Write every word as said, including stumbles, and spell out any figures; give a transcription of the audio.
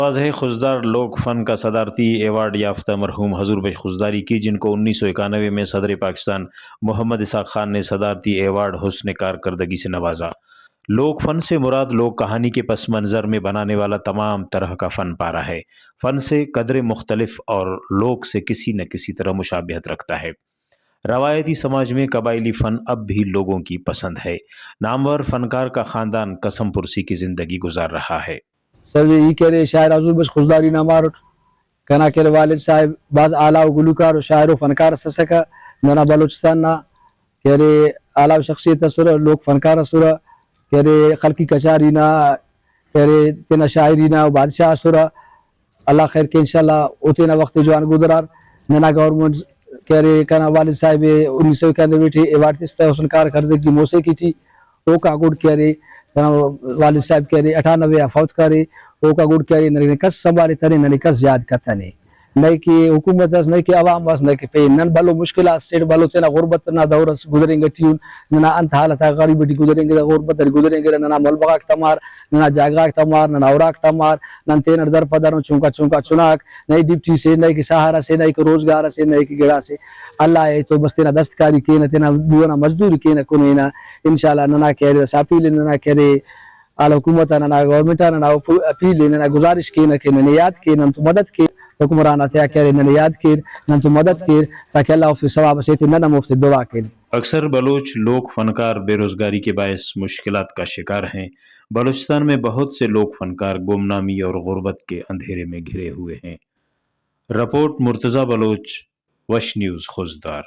نوازہ خضدار لوک فن کا صدارتی ایوارڈ یافتہ مرحوم حضور بخش خضداری کی، جن کو انیس سو اکانوے میں صدر پاکستان محمد اسحاق خان نے صدارتی ایوارڈ حسن کارکردگی سے نوازا۔ لوک فن سے مراد لوک کہانی کے پس منظر میں بنانے والا تمام طرح کا فن پارہ ہے۔ فن سے قدر مختلف اور لوک سے کسی نہ کسی طرح مشابہت رکھتا ہے۔ روایتی سماج میں قبائلی فن اب بھی لوگوں کی پسند ہے۔ نامور فنکار کا خاندان قسم پرسی کی زندگی گزار رہا ہے۔ سوی ای کہ ارے شاعر حضور بخش خضداری نا مار اٹ۔ کنا کہ ارے والد صاحب بھاز اعلیٰ و گلوکار و شاعر و فنکار اس ئسکہ۔ ننا بلوچستان نا کہ ارے اعلیٰ و شخصیت ئسرہ، لوک فنکار ئسرہ، کہ ارے خلقی کچاری نا کہ ارے تینا شاعری نا بادشاہ ئسرہ۔ اللہ خیر کے، انشاءاللہ او تینا وخت ءِ جوان گدرار۔ ننا گورنمنٹ کہ ارے کنا والد صاحب ءِ انیس سو اکانوے ٹی ایوارڈ تس تہ حسن کارکردگی موسیقی ٹی، اوکا گڈ کہ ارے کنا والد صاحب کہ ارے اٹھانوے آ فوت کرے، اوکا گڈ کہ ارے ننے کس سنبھالتنے، ننے کس یاد کتنے۔ نئے کہ حکومت اس، نئے کہ عوام اس، نئے کہ پین۔ نن بھلو مشکل آک سے اٹ، بھلو تینا غربت نا دور اس گزرینگ ٹی ان۔ ننا انت حالت آک غریب ٹی گزرینگرہ، غربت ٹی گزرینگرہ، ننا ملبہ غاک تمار، ننا جاگہ غاک تمار، ننا اراک تمار، نن تینٹ در پہ در ان چنکا چنکا چناک، نئے ڈیوٹی سے، نئے کہ سہارا سے، نئے کہ روزگار سے، نئے کہ گڑا سے۔ اللہ ءِ تو بس تینا دستکاری کینہ، تینا دو ئنا مزدوری کینہ کنینہ۔ انشاءاللہ ننا کہ ارے داسہ اپیل ءِ ننا کہ ارے اعلیٰ حکومت آ، ننا گورنمنٹ آ ننا اپ-، اپیل ءِ، ننا گزارش کینہ کہ ننے یاد کیر، نن تو مدد کیر، حکمران آتیا کہ ارے ننے یاد کیر، نن تو مدد کیر، تاکہ اللہ اوفتے ثواب اس ایتے، نن ہم اوفتے دعا کین۔ اکثر بلوچ لوک فنکار بے روزگاری کے باعث مشکلات کا شکار ہیں۔ بلوچستان میں بہت سے لوک فنکار گمنامی اور غربت کے اندھیرے میں گھرے ہوئے ہیں۔ رپورٹ مرتضی بلوچ، وش نیوز، خضدار۔